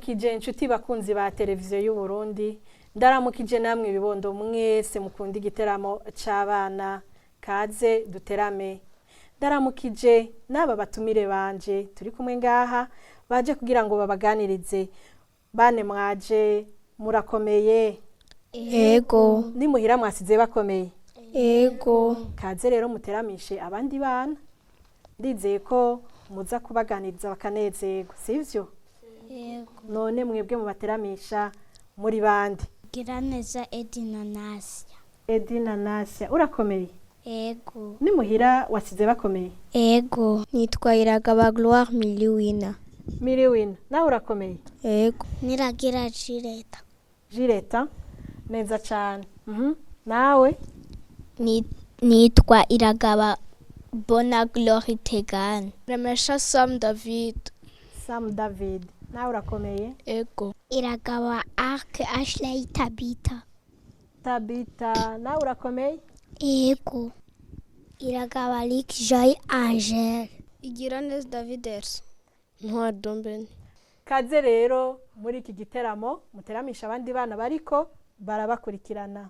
Ndabaramukije inshuti bakunzi ba televiziyo y'u Burundi, ndaramukije namwe ibibondo mwese mukunda igiteramo c'abana, kaze duterame. Ndaramukije n'aba batumire banje turi kumwe ngaha baje kugira ngo babaganirize. Bane mwaje murakomeye? Ego. Nimuhira mwasize bakomeye? Ego. Kaze rero muteramishe abandi bana, ndizeye ko muza kubaganiriza bakanezerwa, sivyo? Yego. None mwebwe mubateramisha muri bande? Giraneza Edina Nasia. Edina Nasia, urakomeye? Ego. Nimuhira wasize bakomeye? Ego. Nitwa Iragaba Gloire Miliwina. Miriwina, nawe urakomeye? Ego. Niragira Jireta. Jireta, neza cane. Nawe? Nitwa Iragaba Bona Glory Tegan. Remesha Sam David. Sam David, nawe urakomeye? Ego. Iragaba Ark Ashley Tabita. Tabita, nawe urakomeye? Ego. Iragaba Lick Joy Angel. Igiraneza David Elsa. Ntwari Dombeni. Kaze rero muri iki giteramo muteramisha abandi bana bariko barabakurikirana.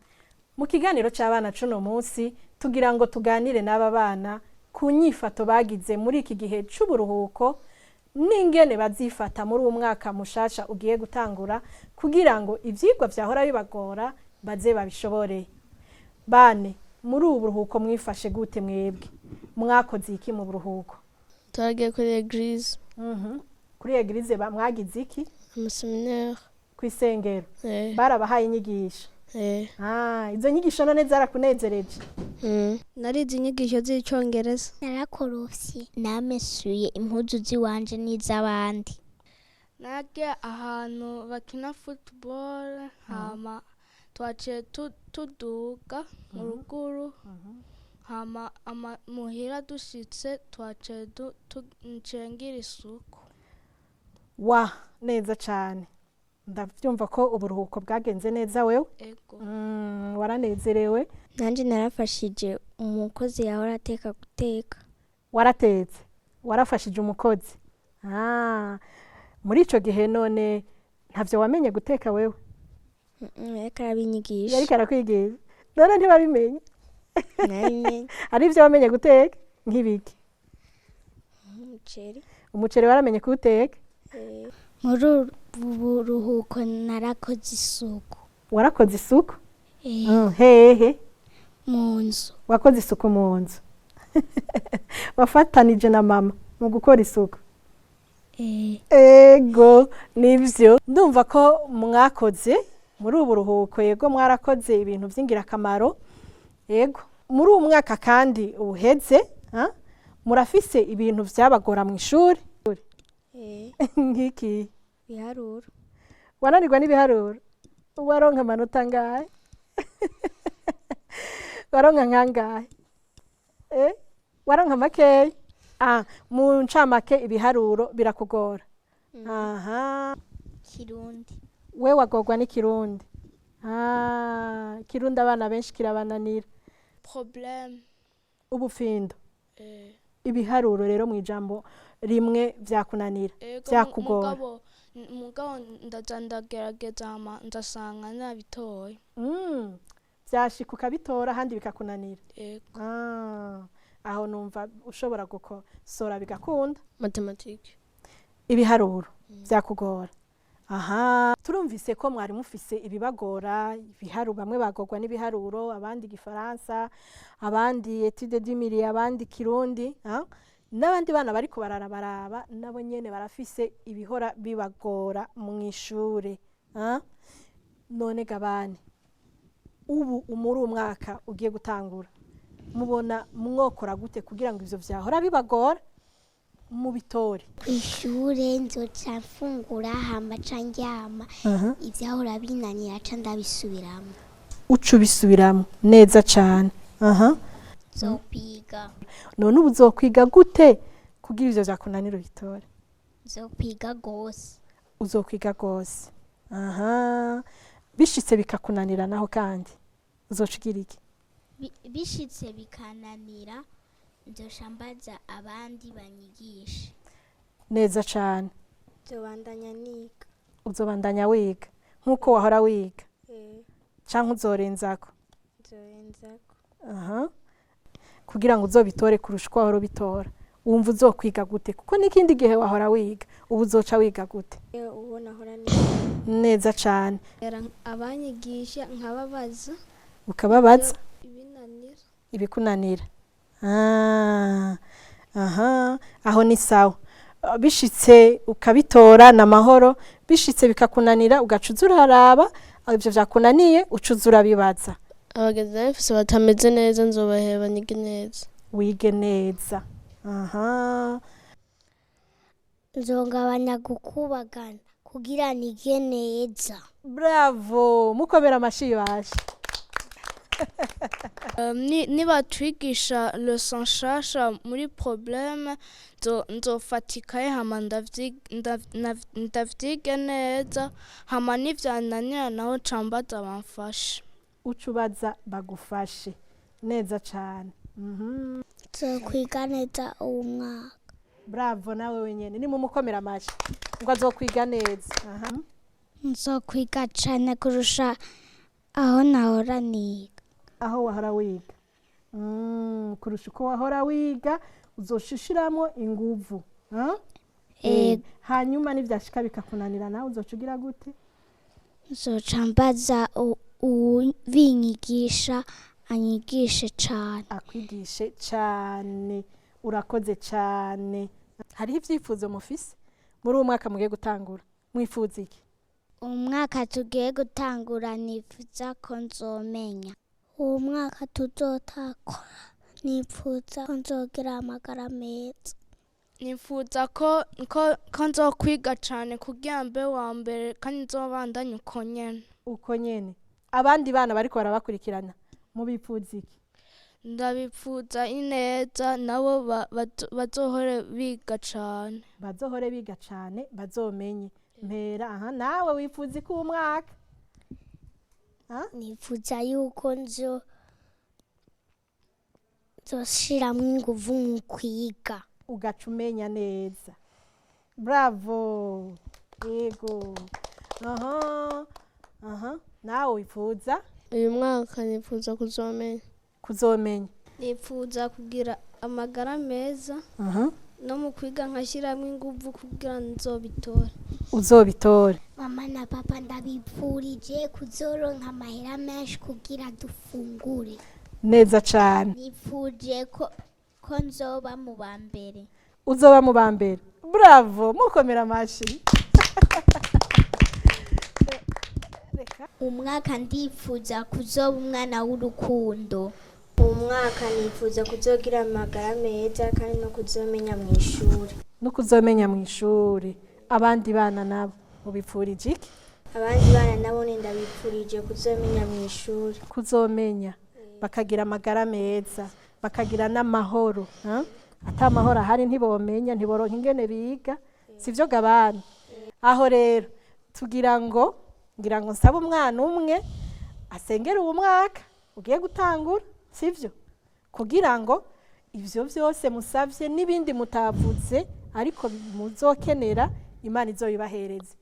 Mu kiganiro c'abana cuno munsi tugira ngo tuganire n'aba bana ku nyifato bagize muri iki gihe c'uburuhuko n'ingene bazifata muri uwo mwaka mushasha ugiye gutangura kugira ngo ivyigwa vyahora bibagora baze babishobore. Bane, muri ubu buruhuko mwifashe gute mwebwe? Mwakoze iki mu buruhuko? Twagiye kuri église. Kuri église mwagize iki? Amaseminaire. Kw'isengero? Eh. Barabahaye inyigisho? Eh. Ah, izo nyigisho none zarakunezereje? Mm. Narize inyigisho z'icyongereza. Narakorofye. Namesuye impuzu ziwanje n'iz'abandi. Nagiye ahantu bakina football, hama twaciye tuduga mu ruguru, hama muhira dushitse twaciye ngira isuku. Wa neza cane, ndavyumva ko uburuhuko bwagenze neza wewe. Ego. Waranezerewe? Nanje narafashije umukozi yahora ateka guteka. Waratetse, warafashije umukozi. Ah, muri ico gihe none ntavyo wamenye guteka wewe? Yariko arabinyigisha. Yariko arakwigisha, none ntibabimenye? Narabimenye. Hari ivyo wamenye guteka nk'ibiki? Umuceri. Umuceri waramenye kuwuteka? Eh. Muri ubu buruhuko narakoze isuku. Warakoze isuku? Eh. Hehe? Mu nzu. Wakoze isuku mu nzu, wafatanije na mama mu gukora isuku? Eh. Ego, nivyo, ndumva ko mwakoze muri ubu buruhuko. Yego, mwarakoze ibintu vy'ingirakamaro. Yego, muri uwu mwaka kandi uheze, ha? Murafise ibintu vyabagora mu ishuri? Eh. Nk'iki? Biharuro. Wananirwa n'ibiharuro? Waronka amanota angahe? Waronka nkangahe? Eh? Waronka makeya? Ah, mu ncamake ibiharuro birakugora? Aha. Kirundi. We wagorwa n'ikirundi? Ah, ikirundi abana benshi kirabananira. Problème. Ubufindo? Eh. Ibiharuro rero mu ijambo rimwe vyakunanira? Ego. Vyakugora? Mugabo ndaza ndagerageza, hama ndasanga nabitoye. Vyashika ukabitora, ahandi bikakunanira? Ego. Ah, aho numva ushobora gukosora bigakunda. Mathématique. Ibiharuro vyakugora. Aha, turumvise ko mwari mufise ibibagora, ibiharuro. Bamwe bagorwa n'ibiharuro, abandi igifaransa, abandi étude du milieu, abandi kirundi, ha? N'abandi bana bariko bararabaraba nabo nyene barafise ibihora bibagora mu ishure, ha? None gabane, ubu muri uwu mwaka ugiye gutangura mubona mwokora gute kugira ngo ivyo vyahora bibagora mubitore? Kw'ishure nzoca mfungura, hama ca ndyama. Ivyahora binanira ca ndabisubiramwo. Uca ubisubiramo neza cane, aha. Nzokwiga. None ubu uzokwiga gute kugira ivyo vyakunanira ubitore? Nzokwiga gose. Uzokwiga gose, aha. Bishitse bikakunanira naho kandi uzoca ugira iki? Bishitse bikananira, nzoca mbaza abandi banyigishe. Neza cane. Nzobandanya niga. Uzobandanya wiga nk'uko wahora wiga canke uzorenzako? Nzorenzako. Aha, kugira ngo uzobitore kurusha uko wahora ubitora. Wumva uzokwiga gute? Kuko n'ikindi gihe wahora wiga, ubu uzoca wiga gute? Ubu nahora niga. Neza cane. Abanyigisha nkababaza. Ukababaza. Ibinanira. Ibikunanira. Ah, aha, aho ni sawa. Bishitse ukabitora na mahoro, bishitse bikakunanira ugaca uza uraraba ivyo vyakunaniye, uca uza urabibaza. Abagenzi bafise batameze neza nzobaheba nige neza. Wige neza, aha. Nzongabanya gukubagana kugira nige neza. Bravo, mukomera amashi bashe. Nibatwigisha leçon nshasha muri problème, nzofata ikaye hama ndavyige neza, hama nivyananira naho ca mbaza bamfashe. Uca ubaza bagufashe neza cane. Nzokwiga neza uwo mwaka. Bravo, nawe wenyene nimumukomera amashi ngo azokwiga neza, aha. Nzokwiga cane kurusha aho nahora niga. Aho wahora wiga, kurusha uko wahora wiga uzoshishiramo inguvu, ha? Ego. Hanyuma nivyashika bikakunanira nawe uzoca ugira gute? Nzoca mbaza uwubinyigisha anyigishe cane. Akwigishe cane. Urakoze cane. Hariho ivyifuzo mufise muri uwo mwaka mugiye gutangura? Mwifuza iki? Umwaka tugiye gutangura nifuza ko nzomenya. Uwo mwaka tuzotakora nifuza ko nzogira amagara meza. Nifuza ko nzokwiga cane kugira mbe wa mbere, kandi nzobandanye uko nyene. Uko nyene. Abandi bana bariko barabakurikirana mubipfuza iki? Ndabipfuza ineza nabo, bazohore biga cane. Bazohore biga cane, bazomenye. Mpera aha, nawe wifuza iki uwo mwaka? Nifuza yuko nzoshiramwo inguvu mu kwiga. Ugaca umenya neza. Bravo, yego. Aha, aha, nawe wifuza? Uyu mwaka nifuza kuzomenya. Kuzomenya. Nifuza kugira amagara meza aha no mu kwiga nkashyiramo ingufu kugira nzobitore. Uzobitore. Mama na papa ndabipfurije kuzoronka amahera menshi kugira dufungure. Neza cane. Nifuje ko nzoba mu ba mbere. Uzoba mu ba mbere. Bravo, mukomera amashi. Umwaka ndifuza kuzoba umwana w'urukundo. Umwaka nifuza kuzogira amagara meza kandi no kuzomenya mu ishuri. No kuzomenya mu ishuri. Abandi bana nabo mubipfurije iki? Abandi bana nabo ndabipfurije kuzomenya mu ishuri. Kuzomenya, bakagira amagara meza, bakagira n'amahoro, ha? Ata amahoro ahari ntibomenya, ntiboronka ingene biga, sivyo gabana? Aho rero tugira ngo ngira ngo nsabe umwana umwe asengere uwo mwaka ugiye gutangura, sivyo? Kugira ngo ivyo vyose musavye n'ibindi mutavuze ariko muzokenera, Imana izobibahereze.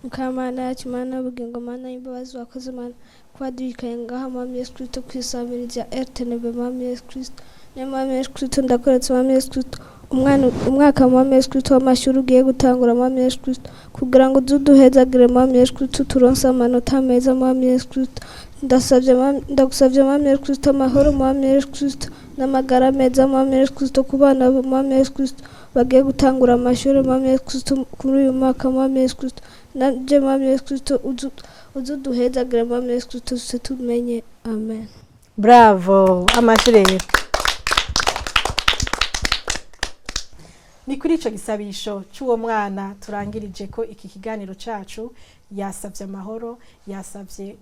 Mukamana yacu, Mana y'ubugingo, Mana y'imbabazi, wakoze Mana kuba duhikaye ngaha, Mwami Yesu Kristo, kwisabiriza RTNB, Mwami Yesu Kristo. Niyo Mwami Yesu Kristo, ndakoretse Mwami Yesu Kristo, umwana umwaka Mwami Yesu Kristo w'amashuri ugiye gutangura, Mwami Yesu Kristo, kugira ngo uze uduhezagire, Mwami Yesu Kristo, turonse amanota meza, Mwami Yesu Kristo. Ndasabye ndagusabye Mwami Yesu Kristo amahoro, Mwami Yesu Kristo, n'amagara meza, Mwami Yesu Kristo, ku bana, Mwami Yesu Kristo, bagiye gutangura amashuri, Mwami Yesu Kristo, kuri uyu mwaka, Mwami Yesu Kristo. Nanje Mwami Yesu Kristo uze uduhezagire, Mwami Yesu Kristo, tuze tumenye. Amen. Bravo, amashi rero. Ni kuri ico gisabisho c'uwo mwana turangirije ko iki kiganiro cacu. Yasavye amahoro, yasavye,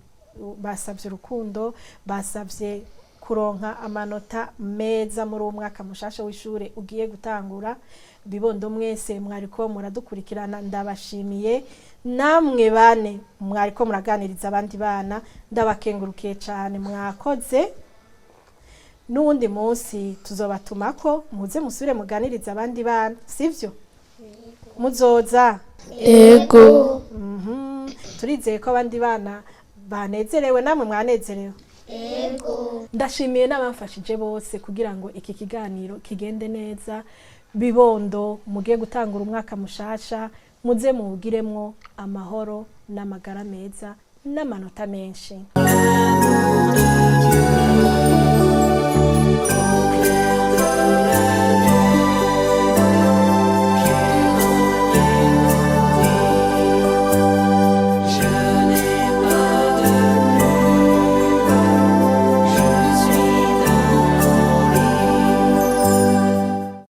basavye urukundo, basavye kuronka amanota meza muri uwo mwaka mushasha w'ishure ugiye gutangura. Bibondo mwese mwariko muradukurikirana, ndabashimiye. Namwe bane mwariko muraganiriza abandi bana, ndabakengurukiye cane, mwakoze. N'uwundi munsi tuzobatumako muze musubire muganiriza abandi bana, sivyo? Muzoza? Ego. Turizeye ko abandi bana banezerewe, namwe mwanezerewe. Ndashimiye n'abamfashije bose kugira ngo iki kiganiro kigende neza. Bibondo, mugiye gutangura umwaka mushasha, muze muwugiremwo amahoro n'amagara meza n'amanota menshi.